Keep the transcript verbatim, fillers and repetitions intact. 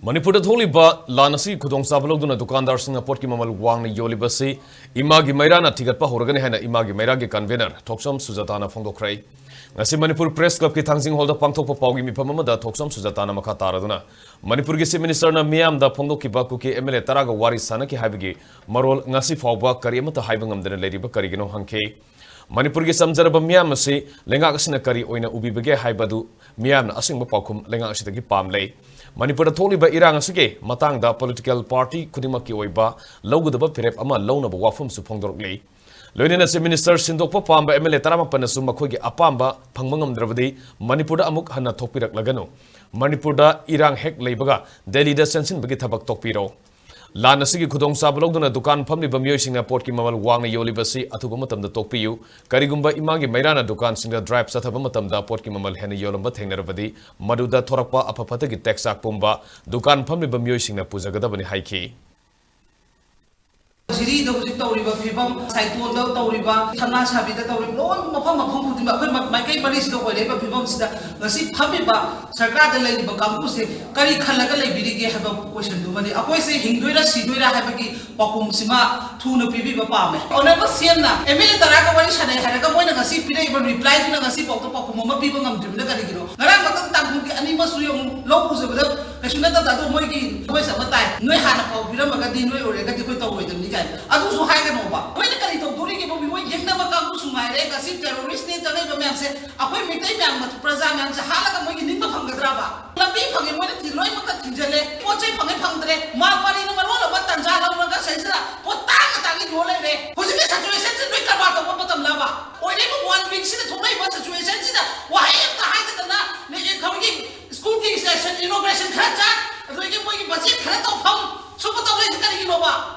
ꯃꯅꯤꯄꯨꯔꯗ ꯊꯣꯛꯂꯤꯕ ꯂꯥꯟ ꯑꯁꯤꯒꯤ ꯈꯨꯗꯣꯡꯆꯥꯕ ꯂꯧꯗꯨꯅ ꯗꯨꯀꯥꯟꯗꯥꯔꯁꯤꯡꯅ ꯄꯣꯠꯀꯤ ꯃꯃꯜ ꯋꯥꯡꯅ ꯌꯣꯜꯂꯤꯕꯁꯤ ꯏꯃꯥꯒꯤ ꯃꯩꯔꯥꯅ ꯊꯤꯒꯠꯄ ꯍꯧꯔꯒꯅꯤ ꯍꯥꯏꯅ ꯏꯃꯥꯒꯤ ꯃꯩꯔꯥꯒꯤ convener ꯊꯣꯛꯆꯝ ꯁꯨꯖꯥꯇꯥꯅ ꯐꯣꯡꯗꯣꯛꯈ꯭ꯔꯦ꯫ ꯉꯁꯤ ꯃꯅꯤꯄꯨꯔ Press Clubꯀꯤ ꯊꯥꯡꯖꯤꯡ ꯍꯣꯜꯗ ꯄꯥꯡꯊꯣꯛꯄ ꯄꯥꯎꯒꯤ ꯃꯤꯐꯝ ꯑꯃꯗ ꯊꯣꯛꯆꯝ ꯁꯨꯖꯥꯇꯥꯅ ꯃꯈꯥ ꯇꯥꯔꯗꯨꯅ ꯃꯅꯤꯄꯨꯔꯒꯤ Chief Ministerꯅ ꯃꯤꯌꯥꯝꯗ ꯐꯣꯡꯗꯣꯛꯈꯤꯕ ꯀꯨꯀꯤ MLA ꯇꯔꯥꯒ ꯋꯥꯔꯤ ꯁꯥꯟꯅꯈꯤ ꯍꯥꯏꯕꯒꯤ ꯃꯔꯣꯜ ꯉꯁꯤ ꯐꯥꯎꯕ ꯀꯔꯤ ꯑꯃꯠꯇ ꯍꯥꯏꯕ ꯉꯝꯗꯅ ꯂꯩꯔꯤꯕ ꯀꯔꯤꯒꯤꯅꯣ ꯍꯪꯈꯤ꯫ ꯃꯅꯤꯄꯨꯔꯒꯤ ꯆꯝꯖꯔꯕ ꯃꯤꯌꯥꯝ ꯑꯁꯤ ꯂꯩꯉꯥꯛ ꯑꯁꯤꯅ ꯀꯔꯤ ꯑꯣꯏꯅ ꯎꯕꯤꯕꯒꯦ ꯍꯥꯏꯕꯗꯨ ꯃꯤꯌꯥꯝꯅ ꯑꯁꯦꯡꯕ ꯄꯥꯎꯈꯨꯝ ꯂꯩꯉꯥꯛ ꯑꯁꯤꯗꯒꯤ ꯄꯥꯝꯂꯦ꯫ ꯃꯅꯤꯄꯨꯔꯗ ꯊꯣꯛꯂꯤꯕ ꯏꯔꯥꯡ ꯑꯁꯤꯒꯤ ꯃꯇꯥꯡꯗ political party ꯈꯨꯗꯤꯡꯃꯛꯀꯤ ꯑꯣꯏꯕ ꯂꯧꯒꯗꯕ ꯐꯤꯔꯦꯞ ꯑꯃ ꯂꯧꯅꯕ ꯋꯥꯐꯝꯁꯨ ꯐꯣꯡꯗꯣꯔꯛꯂꯤ꯫ ꯂꯣꯏꯅꯅ Chief Minister ꯁꯤꯟꯗꯣꯛꯄ ꯄꯥꯝꯕ MLA ꯇꯔꯥꯃꯥꯄꯟꯅꯁꯨ ꯃꯈꯣꯏꯒꯤ ꯑꯄꯥꯝꯕ ꯐꯪꯕ ꯉꯝꯗ꯭ꯔꯕꯗꯤ ꯃꯅꯤꯄꯨꯔꯗ ꯑꯃꯨꯛ ꯍꯟꯅ ꯊꯣꯛꯄꯤꯔꯛꯂꯒꯅꯨ꯫ ꯃꯅꯤꯄꯨꯔꯗ ꯏꯔꯥꯡ ꯍꯦꯛ ꯂꯩꯕꯒ ꯗꯦꯜꯂꯤꯗ ꯆꯦꯟꯁꯤꯟꯕꯒꯤ ꯊꯕꯛ ꯇꯣꯛꯄꯤꯔꯣ꯫ ꯂꯥꯟ ꯑꯁꯤꯒꯤ ꯈꯨꯗꯣꯡꯆꯥꯕ ꯂꯧꯗꯨꯅ ꯗꯨꯀꯥꯟ ꯐꯝꯂꯤꯕ ꯃꯤꯑꯣꯏꯁꯤꯡꯅ ꯄꯣꯠꯀꯤ ꯃꯃꯜ ꯋꯥꯡꯅ ꯌꯣꯜꯂꯤꯕꯁꯤ ꯑꯊꯨꯕ ꯃꯇꯝꯗ ꯇꯣꯛꯄꯤꯌꯨ꯫ ꯀꯔꯤꯒꯨꯝꯕ ꯏꯃꯥꯒꯤ ꯃꯩꯔꯥꯅ ꯗꯨꯀꯥꯟꯁꯤꯡꯗ drive ꯆꯠꯊꯕ ꯃꯇꯝꯗ ꯄꯣꯠꯀꯤ ꯃꯃꯜ ꯍꯦꯟꯅ ꯌꯣꯜꯂꯝꯕ ꯊꯦꯡꯅꯔꯕꯗꯤ, ꯃꯗꯨꯗ ꯊꯣꯔꯛꯄ ꯑꯐ ꯐꯠꯇꯒꯤ tax ꯆꯥꯛ ꯄꯨꯝꯕ ꯗꯨꯀꯥꯟ ꯐꯝꯂꯤꯕ ꯃꯤꯑꯣꯏꯁꯤꯡꯅ ꯄꯨꯖꯒꯗꯕꯅꯤ ꯍꯥꯏꯈꯤ꯫ ꯖꯤꯔꯤꯗ ꯍꯧꯖꯤꯛ ꯇꯧꯔꯤꯕ ꯐꯤꯕꯝ, ꯁꯥꯏꯇꯣꯟꯗ ꯇꯧꯔꯤꯕ, ꯊꯝꯅꯥ ꯁꯥꯕꯤꯗ ꯇꯧꯔꯤꯕ, ꯂꯣꯏꯅ ꯃꯐꯝ ꯃꯐꯝ ꯈꯨꯗꯤꯡꯃꯛ ꯑꯩꯈꯣꯏ ꯃ-, ꯃꯥꯏꯀꯩ ꯃꯔꯤꯁꯤꯗ ꯑꯣꯏꯔꯛꯏꯕ ꯐꯤꯕꯝꯁꯤꯗ ꯉꯁꯤ ꯐꯝꯃꯤꯕ ꯁꯔꯀꯥꯔꯗ ꯂꯩꯔꯤꯕ ꯀꯥꯡꯕꯨꯁꯦ ꯀꯔꯤ ꯈꯜꯂꯒ ꯂꯩꯕꯤꯔꯤꯒꯦ ꯍꯥꯏꯕ questionꯗꯨꯃꯅꯤ꯫ ꯑꯩꯈꯣꯏꯁꯦ ꯍꯤꯡꯗꯣꯏꯔꯥ ꯁꯤꯗꯣꯏꯔꯥ ꯍꯥꯏꯕꯒꯤ ꯄꯥꯎꯈꯨꯝꯁꯤꯃ ꯊꯨꯅ ꯄꯤꯕꯤꯕ ꯄꯥꯝꯃꯦ꯫ Honourable CMꯅ MLA ꯇꯔꯥꯒ ꯋꯥꯔꯤ ꯁꯥꯟꯅꯩ ꯍꯥꯏꯔꯒ ꯃꯣꯏꯅ ꯉꯁꯤ ꯄꯤꯔꯛꯏꯕ replyꯗꯨꯅ ꯉꯁꯤ ꯐꯥꯎꯗ ꯄꯥꯎꯈꯨꯝ ꯑꯃ ꯄꯤꯕ ꯉꯝꯗ꯭ꯔꯤꯕꯅ ꯀꯔꯤꯒꯤꯅꯣ? ꯉꯔꯥꯡ ꯃꯊꯛ ꯇꯥꯡꯈꯨꯜꯒꯤ ꯑꯅꯤꯃꯛꯁꯨ ꯌꯦꯡꯉꯨ, ꯂꯧ ꯎꯖꯕꯗ ꯀꯩꯁꯨ ꯅꯠꯇꯕꯗ ꯑꯗꯣ ꯃꯣꯏꯒꯤ voice ꯑꯃ ꯇꯥꯏ, "ꯅꯣꯏ ꯍꯥꯟꯅ ꯄꯥꯎ ꯄꯤꯔꯝꯃꯒꯗꯤ ꯅꯣꯏ ꯑꯣꯏꯔꯒꯗꯤ ꯑꯩꯈꯣꯏ ꯇꯧꯔꯣꯏꯗꯕꯅꯤ" ꯀꯥꯏꯅ꯫ ꯑꯗꯨꯁꯨ ꯍꯥꯏꯒꯅꯣꯕ꯫ ꯃꯣꯏꯅ ꯀꯔꯤ ꯇꯧꯗꯣꯔꯤꯒꯦꯕ? ꯃꯣꯏ ꯌꯦꯛꯅꯕ ꯀꯥꯡꯕꯨꯁꯨ ꯉꯥꯏꯔꯦ, ꯉꯁꯤ terroristꯅꯦ ꯆꯪꯉꯛꯏꯕ ꯃꯌꯥꯝꯁꯦ꯫ ꯑꯩꯈꯣꯏ ꯃꯩꯇꯩ ꯃꯌꯥꯝ, ꯃꯇꯨ-, ꯄ꯭ꯔꯖꯥ ꯃꯌꯥꯝꯁꯦ ꯍꯥꯠꯂꯒ ꯃꯣꯏꯒꯤ ꯅꯤꯡꯕ ꯐꯪꯒꯗ꯭ꯔꯕ? ꯂꯝꯕꯤ ꯐꯪꯉꯦ, ꯃꯣꯏꯅ ꯊꯤ-, ꯂꯣꯏꯅꯃꯛꯇ ꯊꯤꯡꯖꯤꯜꯂꯦ꯫ ꯄꯣꯠ ꯆꯩ ꯐꯪꯉꯦ, ꯐꯪꯗ꯭ꯔꯦ꯫ ꯃꯥꯜ ꯋꯥꯔꯤꯅ ꯃꯔꯣꯜ ꯑꯃ ꯇꯟꯖꯥ ꯂꯧꯔꯒ ꯁꯩꯁꯤꯗ ꯄꯣꯠ ꯇꯥꯡꯅ ꯇꯥꯡꯅ ꯌꯣꯜ ꯂꯩꯔꯦ꯫ ꯍꯧꯖꯤꯛꯀꯤ situationꯁꯤ ꯅꯣꯏ ꯀꯔꯕꯥꯔ ꯇꯧꯕ ꯃꯇꯝꯂꯕ? ꯑꯣꯏꯔꯤꯕ one weekꯁꯤꯗ ꯊꯣꯛꯂꯛꯏꯕ situationꯁꯤꯗ ꯋꯥꯍꯩ ꯑꯃꯇ ꯍꯥꯏꯗꯗꯅ ꯅꯣꯏꯒꯤ ꯈꯔꯒꯤ schoolꯒꯤ session inauguration ꯈꯔ ꯆꯠ, ꯑꯗꯨꯗꯒꯤ ꯃꯣꯏꯒꯤ budget ꯈꯔ ꯇꯧꯐꯝ, ꯁꯨꯝꯕ ꯇꯧ ꯂꯩꯁꯦ ꯀꯔꯤꯒꯤꯅꯣꯕ?